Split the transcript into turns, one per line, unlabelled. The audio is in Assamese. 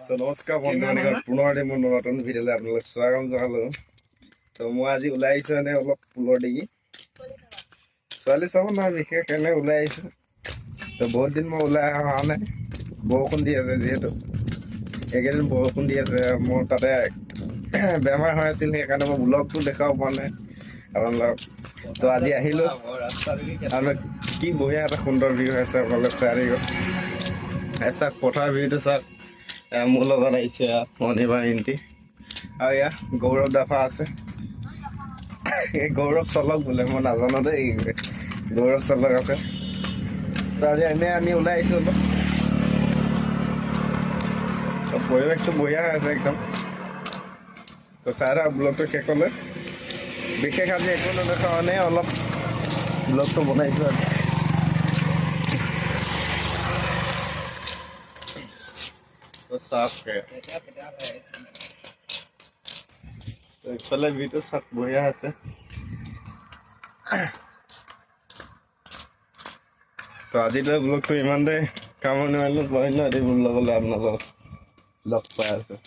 তো নমস্কাৰ বন্ধু, পুনৰ এটি মোৰ নতুন ভিডিঅ'লৈ আপোনালোক স্বাগতম জনালোঁ। তো মই আজি ওলাই আহিছোঁ এনেই অলপ পুলৰ দিগি, ছোৱালী চাব নহয় বিশেষ, এনেই ওলাই আহিছোঁ। তো বহুত দিন মই ওলাই অহা নাই, বৰষুণ দি আছে যিহেতু, এইকেইদিন বৰষুণ দি আছে। মোৰ তাতে বেমাৰ হৈ আছিল, সেইকাৰণে মই ব্লগটো দেখাব পৰা নাই আপোনালোকক। তো আজি আহিলোঁ, আপোনালোক কি বঢ়িয়া এটা সুন্দৰ ভিউ আছে, আপোনালোক চাই থাকিব। চাওক পথাৰ ভিউটো চাওক। মোৰ লগত আহিছে মণিমা ইণ্টি আৰু এয়া গৌৰৱ দাফা আছে, এই গৌৰৱ চলক বোলে, মই নাজানো দেই, গৌৰৱ চলক আছে। তো আজি এনেই আমি ওলাই আহিছোঁ অলপ, তো পৰিৱেশটো বঢ়িয়া হৈ আছে একদম। তো চাই থাকক ব্লগটো শেষলৈ, বিশেষ আজি একো নেদেখাওঁ, এনেই অলপ ব্লগটো বনাইছোঁ আজি। তো চাওক, তো ইফালে ভিউটো চাওক, বঢ়িয়া আছে। তো আজিলৈ ব্লগটো ইমানতে কামনি মাৰিলোঁ, অন্য এটি ব্লগলৈ আপোনালোকক লগ পাই আছোঁ।